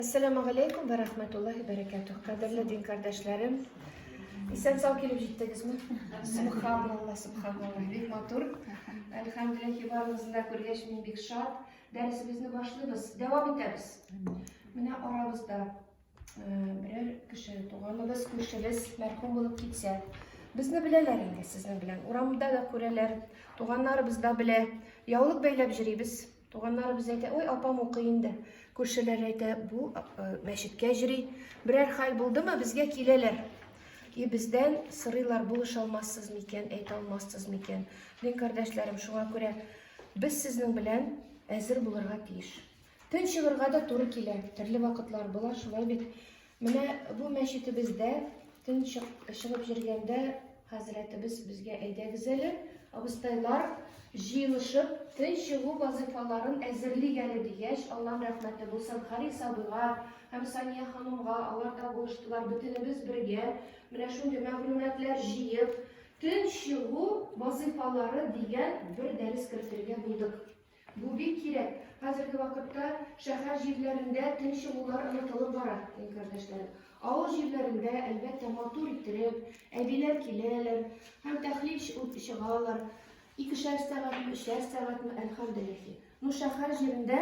Әссәламү галәйкүм вә рәхмәтуллаһи бәрәкәтүһ. Кадерле дин кардәшләрем, исән сау килеп җиттегезме? Субханалла, субханалла, бик матур. Әлхәмдүлилләһ, барыгызны да күргәч, мин бик шат. Дәресебезне башлыйбыз, дәвам итәбез. Менә арабызда э, берәр кеше, туганыбыз, күршебез мәрхүм булып китсә, безне беләләр инде сезнең белән. Урамда да күрәләр, туганнарыбыз да белә. Яулык бәйләп йөрибез. Туганнарыбыз әйтә, ой, апам укый инде. Күршеләр әйтә, бу мәчеткә йөри. Берәр хәл булдымы, безгә киләләр. И бездән сорыйлар, булыша алмассыз микән, әйтә алмассыз микән. Дин кардәшләрем, шуңа күрә без сезнең белән әзер булырга тиеш. Төн чыгырга да туры килә. Төрле вакытлар була, шулай бит. Менә бу мәчетебездә төн чыгып йөргәндә хәзрәтебез безгә әйдәгез әле, абыстайлар җыелышып, төн чыгу вазыйфаларын әзерлик әле дигәч, Аллаһ рәхмәте булсын Харис абыйга һәм Сания ханымга, алар да булыштылар, бөтенебез бергә менә шундый мәгълүматлар җыеп, төн чыгу вазыйфалары дигән бер дәрес кертергә булдык. Бу бик кирәк. Хәзерге вакытта шәһәр җирләрендә төн чыгулар онытылып бара, дин кардәшләрем. Авыл җирләрендә, әлбәттә, матур иттереп, әбиләр киләләр һәм тәхлил чыгалар. Икешәр сәгатьме, өчәр сәгатьме, әлхәмдүлилләһи. Ну, шәһәр җирендә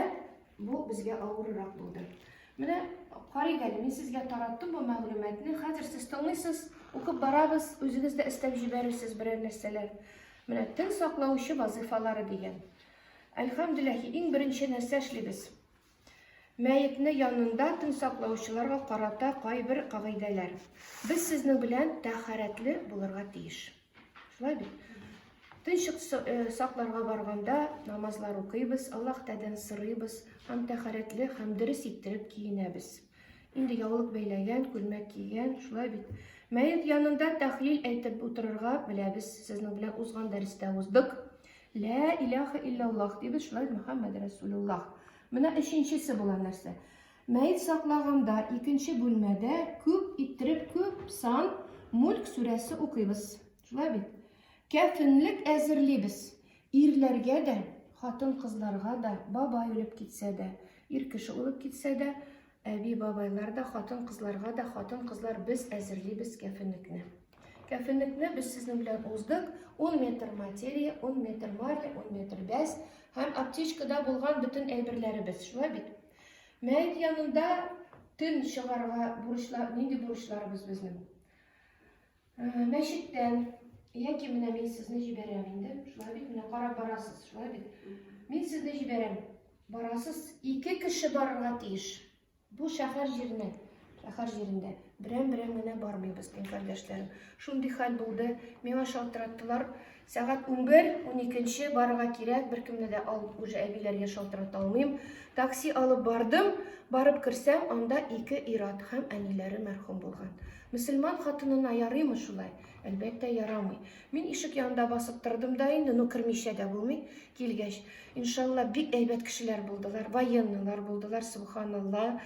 бу безгә авыррак булды. Менә карыйк әле, мин сезгә тараттым бу мәгълүматны. Хәзер сез тыңлыйсыз, укып барабыз, үзегез дә өстәп җибәрерсез берәр нәрсәләр. Менә тел саклаучы вазыйфалары дигән. Әлхәмдүлилләһи, иң беренче нәрсә эшлибез? Мәетне янында тын саклаучыларга карата кайбер кагыйдәләр. Без сезнең белән тәһарәтле булырга тиеш. Шулай бит? Тынчык э, сакларга барганда намазлар укыйбыз, Аллаһ Тәгаләдән сорыйбыз һәм тәһарәтле һәм дөрес иттереп киенәбез. Инде яулык бәйләгән, күлмәк кигән, шулай бит. Мәет янында тәхлил әйтеп утырырга беләбез. Сезнең белән узган дәрестә уздык. Лә илаха иллаллах дибез, шулай Мөхәммәд Расулуллах. Менә өченчесе була нәрсә. Мәет саклаганда икенче бүлмәдә күп иттереп күп сан Мульк сүрәсе укыйбыз. Шулай бит. Кәфенлек әзерлибез. Ирләргә дә, хатын-кызларга да, бабай үлеп китсә дә, ир кеше үлеп китсә дә, әби-бабайлар да, хатын-кызларга да, хатын-кызлар без әзерлибез кәфенлекне. Кәфенлекне без сезнең белән уздык. 10 метр материя, 10 метр марля, 10 метр бәз һәм аптечкада булган бөтен әйберләребез. Шулай бит? Мәет янында төн чыгарга бурычлар, нинди бурычларыбыз безнең? Э, мәчеттән яки менә мин сезне җибәрәм инде шулай бит менә карап барасыз шулай бит мин сезне җибәрәм барасыз ике кеше барырга тиеш бу шәһәр җиренә шәһәр җирендә берәм берәм генә бармыйбыз дин кардәшләрем шундый хәл булды миңа шалтыраттылар Сәгать 11, 12 барырга кирәк, беркемне дә алып уже әбиләргә шалтырата алмыйм. Такси алып бардым, барып керсәм, анда ике ир-ат һәм әниләре мәрхүм булган. Мөселман хатынына ярыймы шулай? Әлбәттә, ярамый. Мин ишек янында басып тордым да инде, ну кермичә дә булмый, килгәч. Иншалла, бик әйбәт кешеләр булдылар, военныйлар булдылар, субханалла.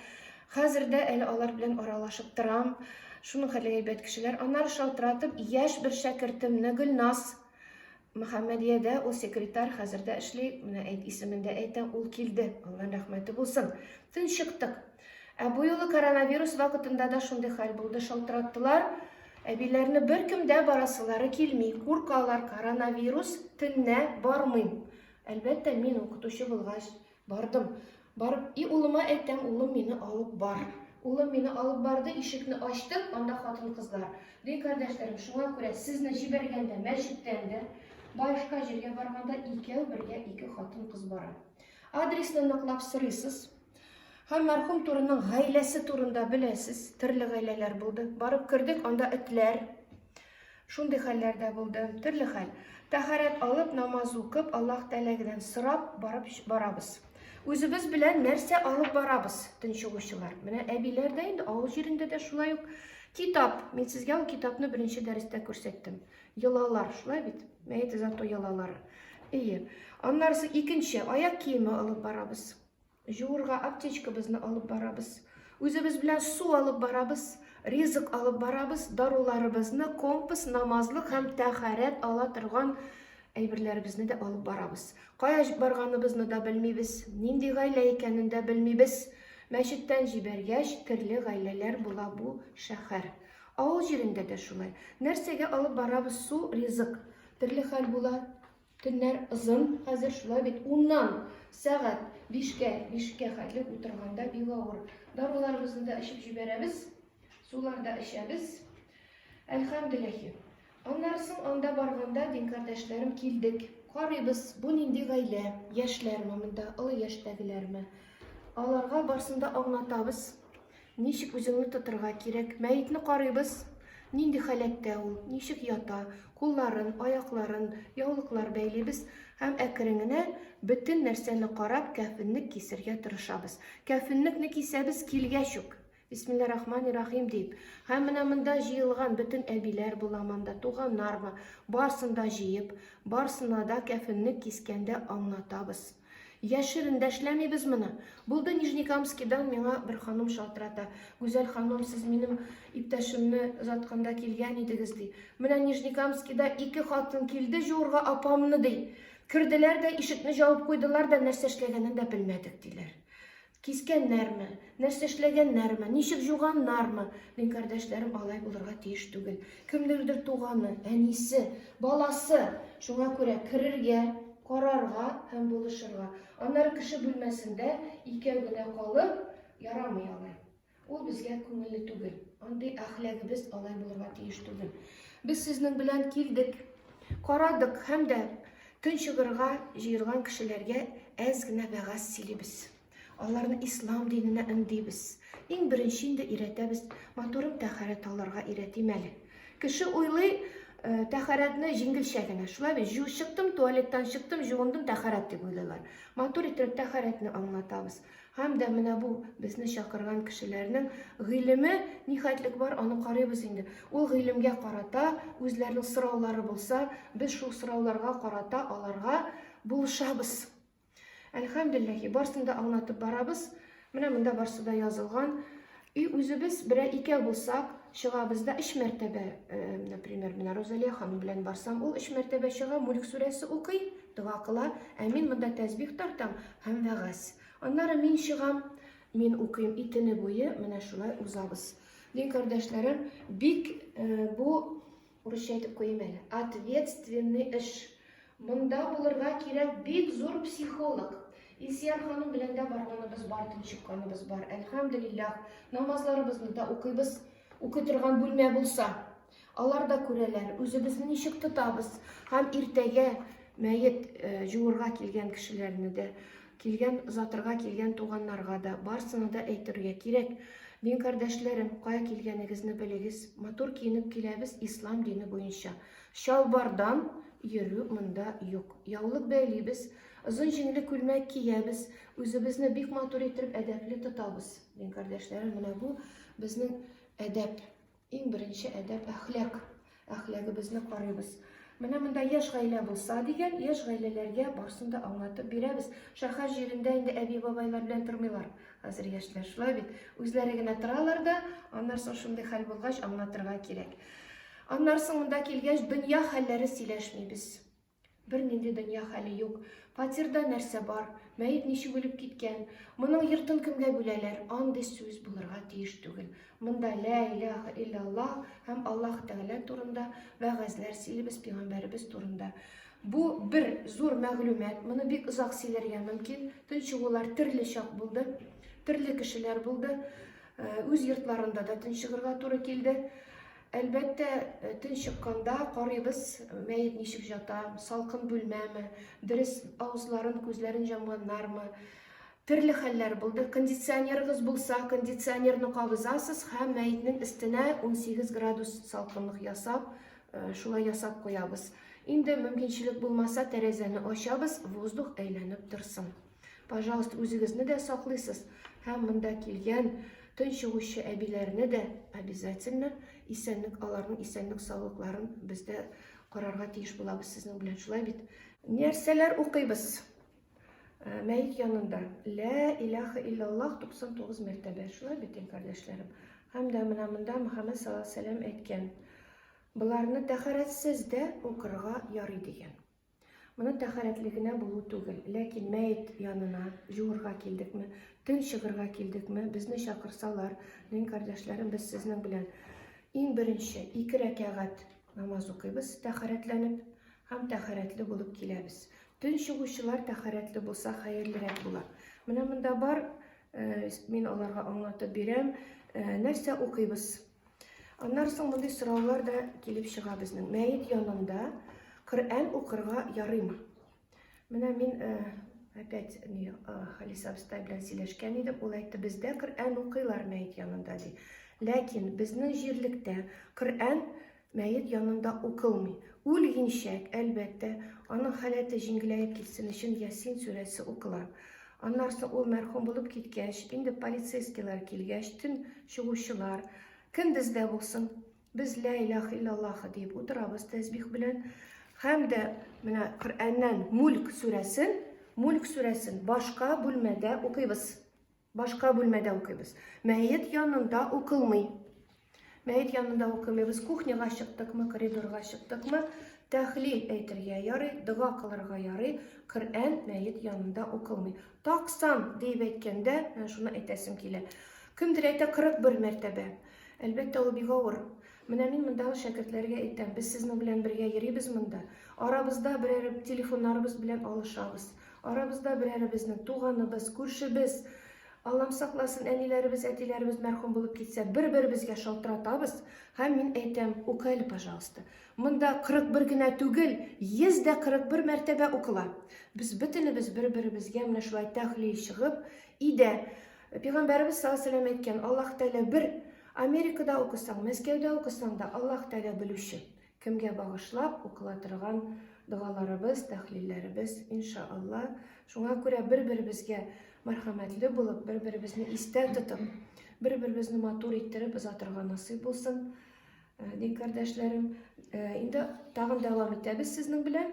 Хәзер дә әле алар белән аралашып торам. Шуның хәтле әйбәт кешеләр. Аннары шалтыратып, яшь бер шәкертемне Гөлназ Мөхәммәдиядә ул секретарь хәзер дә эшли, менә әйт исемен дә әйтәм, ул килде. Аллаһның рәхмәте булсын. Төн чыктык. Ә бу юлы коронавирус вакытында да шундый хәл булды, шалтыраттылар. Әбиләрне беркем дә барасылары килми, куркалар, коронавирус төннә бармыйм. Әлбәттә, мин укытучы булгач, Бардым. Барып, и улыма әйтәм, улым мине алып бар. Улым мине алып барды, ишекне ачтык, анда хатын-кызлар. Ди кардәшләрем, шуңа күрә сезне җибәргәндә мәчеттән дә, башка җиргә барганда икәү бергә ике хатын-кыз бара. Адресны ныклап сорыйсыз. Һәм мәрхүм турының гаиләсе турында беләсез, төрле гаиләләр булды. Барып кердек, анда этләр, Шундый хәлләр дә булды, төрле хәл. Тәһарәт алып, намаз укып, Аллаһ Тәгаләдән сорап барып барабыз. Үзебез белән нәрсә алып барабыз, төнчыгучылар? Менә әбиләр дә инде авыл җирендә дә шулай ук. Китап. Мин сезгә ул китапны беренче дәрестә күрсәттем. Йолалар, шулай бит? Мәет озату йолалары. Әйе. Аннарысы икенче, аяк киеме алып барабыз. Җуырга аптечкабызны алып барабыз. Үзебез белән су алып барабыз, ризык алып барабыз, даруларыбызны, компас, намазлык һәм тәхәрәт ала торган әйберләребезне дә алып барабыз. Кая барганыбызны да белмибез, нинди гаилә икәнен дә белмибез. Мәчеттән җибәргәч, терле гаиләләр була бу шәһәр. Авыл җирендә дә шулай. Нәрсәгә алып барабыз су, ризык. Төрле хәл була. Төннәр озын, хәзер шулай бит, уннан сәгать бишкә, бишкә хәтле утырганда бик авыр. Даруларыбызны да эчеп җибәрәбез, сулар да эчәбез. Әлхәмдүлилләһи. Аннары соң анда барганда, дин кардәшләрем, килдек. Карыйбыз, бу нинди гаилә, яшьләрме монда, олы яшьтәгеләрме? Аларга барсын да аңлатабыз. Ничек үзеңне тотырга кирәк? Мәетне карыйбыз, нинди халәттә ул, ничек ята, кулларын, аякларын, яулыклар бәйлибез һәм әкрен генә бөтен нәрсәне карап, кәфенлек кисергә тырышабыз. Кәфенлекне кисәбез килгәч үк. Бисмилла рахмани рахим дип. Һәм менә монда җыелган бөтен әбиләр була монда, туганнармы, барсын да җыеп, барсына да кәфенлек кискәндә аңлатабыз. Яшерен дә эшләмибез моны. Булды Нижнекамскидан миңа бер ханым шалтырата. Гүзәл ханым, сез минем иптәшемне озатканда килгән идегез, ди. Менә Нижнекамскида ике хатын килде җуырга апамны, ди. Керделәр дә ишекне җавып куйдылар да нәрсә эшләгәнен дә белмәдек, диләр. Кискәннәрме, нәрсә эшләгәннәрме, ничек җуганнармы? Мин кардәшләрем алай булырга тиеш түгел. Кемнеңдер туганы, әнисе, баласы. Шуңа күрә керергә, карарга һәм булышырга. Аннары кеше бүлмәсендә икәү генә калып, ярамый алай. Ул безгә күңелле түгел. Андый әхләгебез алай булырга тиеш түгел. Без сезнең белән килдек, карадык һәм дә Төн чыгырга җыелган кешеләргә әз генә вәгазь сөйлибез. Аларны ислам диненә өндибез. Иң беренче инде өйрәтәбез, матурым тәхәрәт алырга өйрәтим әле. Кеше уйлый, э, тәхәрәтне җиңелчә генә. Шулай бит, җу чыктым, туалеттан чыктым, җуындым, тәхәрәт дип уйлыйлар. Матур итеп тәхәрәтне аңлатабыз. Һәм дә менә бу безне чакырган кешеләрнең гыйлеме нихәтлек бар, аны карыйбыз инде. Ул гыйлемгә карата үзләренең сораулары булса, без шул сорауларга карата аларга булышабыз. Әлхәмдүлилләһи, барсын да аңлатып барабыз. Менә монда барсы да язылган. И үзебез берәр икәү булсак, чыгабыз да өч мәртәбә, э, например, менә Розалия ханым белән барсам, ул өч мәртәбә чыга, Мүлк сүрәсе укый, дога кыла, ә мин монда тәсбих тартам һәм вәгазь. Аннары мин чыгам, мин укыйм, и төне буе менә шулай узабыз. Дин кардәшләрем, бик э, бу Урысча әйтеп куйыйм әле. Ответственный эш. Монда булырга кирәк бик зур психолог. Илсияр ханым белән дә барганыбыз бар, тынчыкканыбыз бар. Әлхәмдүлилләһ, намазларыбызны да укыйбыз. Укый торган бүлмә булса. Алар да күрәләр, үзебезне ничек тотабыз. Һәм иртәгә мәет э, җуырга килгән кешеләрне дә, килгән озатырга килгән туганнарга да барсына да әйтергә кирәк. Дин кардәшләрем, кая килгәнегезне белегез. Матур киенеп киләбез ислам дине буенча. Чалбардан йөрү монда юк. Яулык бәйлибез, озын җиңле күлмәк киябез, үзебезне бик матур итеп әдәпле тотабыз. Дин кардәшләрем, менә бу безнең әдәп. Иң беренче әдәп әхлак. Әхлагыбызны карыйбыз. Менә монда яшь гаилә булса дигән, яшь гаиләләргә барсын да аңлатып бирәбез. Шәһәр җирендә инде әби-бабайлар белән тормыйлар. Хәзер яшьләр шулай бит. Үзләре генә торалар да, аннан соң шундый хәл булгач аңлатырга кирәк. Аннан соң монда килгәч дөнья хәлләре сөйләшмибез. Бернинди дөнья хәле юк. Фатирда нәрсә бар? Мәет ничек үлеп киткән? Моның йортын кемгә бүләләр? Андый сүз булырга тиеш түгел. Монда лә илаһа иллаллаһ һәм Аллаһ Тәгалә турында вәгазьләр сөйлибез, пәйгамбәребез турында. Бу бер зур мәгълүмат, моны бик озак сөйләргә мөмкин. Төнчыгулар төрле чак булды, төрле кешеләр булды. Э, үз йортларында да төнчыгырга туры килде. Әлбәттә, э, төн чыкканда карыйбыз, мәет ничек җата, салкын бүлмәме, дөрес авызларын, күзләрен җамганнармы. Төрле хәлләр булды. Кондиционерыгыз булса, кондиционерны кабызасыз һәм мәетнең өстенә 18 градус салкынлык ясап, э, шулай ясап куябыз. Инде мөмкинчелек булмаса, тәрәзәне ачабыз, воздух әйләнеп торсын. Пожалуйста, үзегезне дә саклыйсыз һәм монда килгән төн чыгучы әбиләрне дә обязательно исәнлек, аларның исәнлек саулыкларын без дә карарга тиеш булабыз сезнең белән, шулай бит? Нәрсәләр укыйбыз? Э, мәет янында Лә илаха иллаллах 99 мәртәбә, шулай бит, кардәшләрем? Һәм дә менә монда Мөхәммәд саллаллаһу алейһи вәсәлләм әйткән, боларны тәһарәтсез дә укырга ярый дигән. Моны тәһарәтле генә булу түгел, ләкин мәет янына җуырга килдекме, Төн чыгырга килдекме, безне чакырсалар, дин кардәшләрем, без сезнең белән иң беренче ике рәкәгать намаз укыйбыз, тәхәрәтләнеп һәм тәхәрәтле булып киләбез. Төн чыгучылар тәхәрәтле булса хәерлерәк була. Менә монда бар, э, мин аларга аңлатып бирәм, э, нәрсә укыйбыз. Аннан соң мондый сораулар да килеп чыга безнең. Мәет янында Коръән укырга ярыймы? Менә мин э, опять не э, Халис абыстай белән сөйләшкән идем. Ул әйтте, бездә Коръән укыйлар мәет янында ди. Ләкин безнең җирлектә Коръән мәет янында укылмый. Үлгинчәк, әлбәттә, аның халәте җиңеләеп китсен өчен Ясин сүрәсе укыла. Аннан соң ул мәрхүм булып киткәч, инде полицейскийлар килгәч, төн чыгучылар, көндез дә булсын, Без лә илаһ иллаллаһ диеп утырабыз тәсбих белән. Һәм дә менә Коръәннән Мульк сүрәсен, Мульк сүрәсен башка бүлмәдә укыйбыз. Башка бүлмәдә укыйбыз. Мәет янында укылмый. Мәет янында укымыйбыз. Кухняга чыктыкмы, коридорга чыктыкмы, тәхлил әйтергә ярый, дога кылырга ярый. Коръән мәет янында укылмый. Таксан диеп әйткәндә, менә шуны әйтәсем килә. Кемдер әйтә 41 мәртәбә. Әлбәттә, ул бик авыр. Менә мин мондагы шәкертләргә әйтәм, без сезнең белән бергә йөрибез монда. Арабызда берәр телефоннарыбыз белән алышабыз. Арабызда берәребезнең туганыбыз, күршебез, Аллам сакласын, әниләребез, әтиләребез мәрхүм булып китсә, бер-беребезгә шалтыратабыз һәм мин әйтәм, укы әле, пожалуйста. Монда 41 генә түгел, 141 мәртәбә укыла. Без бөтенебез бер-беребезгә менә шулай тәхлил чыгып, өйдә Пәйгамбәребез саллаллаһу алейһи вәсәлләм әйткән, Аллаһ Тәгалә бер, Америкада укысаң, Мәскәүдә укысаң да, Аллаһ Тәгалә белүче. Кемгә багышлап укыла торган догаларыбыз, тәхлилләребез, иншаалла. Шуңа күрә бер-беребезгә мәрхәмәтле булып, бер-беребезне истә тотып, бер-беребезне матур иттереп озатырга насыйп булсын. Э, дин кардәшләрем, э, инде тагын дәвам итәбез сезнең белән.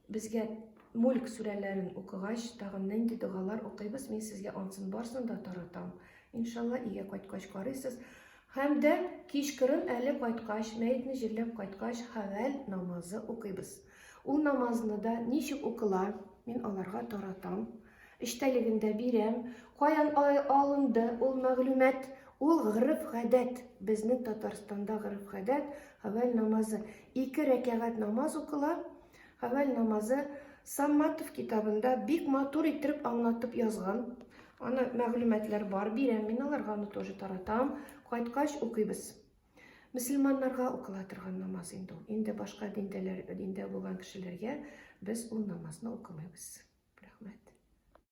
Безгә Мүлк сүрәләрен укыгач, тагын нинди догалар укыйбыз, мин сезгә ансын барсын да таратам. Иншалла, өйгә кайткач карыйсыз. Һәм дә кичкырын әле кайткач, мәетне җирләп кайткач, хәвәл намазы укыйбыз. Ул намазны да ничек укыла, мин аларга таратам. Эчтәлеген дә бирәм. Каян алынды ул мәгълүмат? Ул гореф-гадәт. Безнең Татарстанда гореф-гадәт, хәвәл намазы. Ике рәкәгать намаз укыла. Хәвәл намазы Самматов китабында бик матур иттереп аңлатып язган. Аны мәгълүматлар бар, бирәм мин аларга, аны тоже таратам. Кайткач укыйбыз. Мөселманнарга укыла торган намаз инде ул. Инде башка диндәләр, диндә булган кешеләргә без ул намазны укымыйбыз.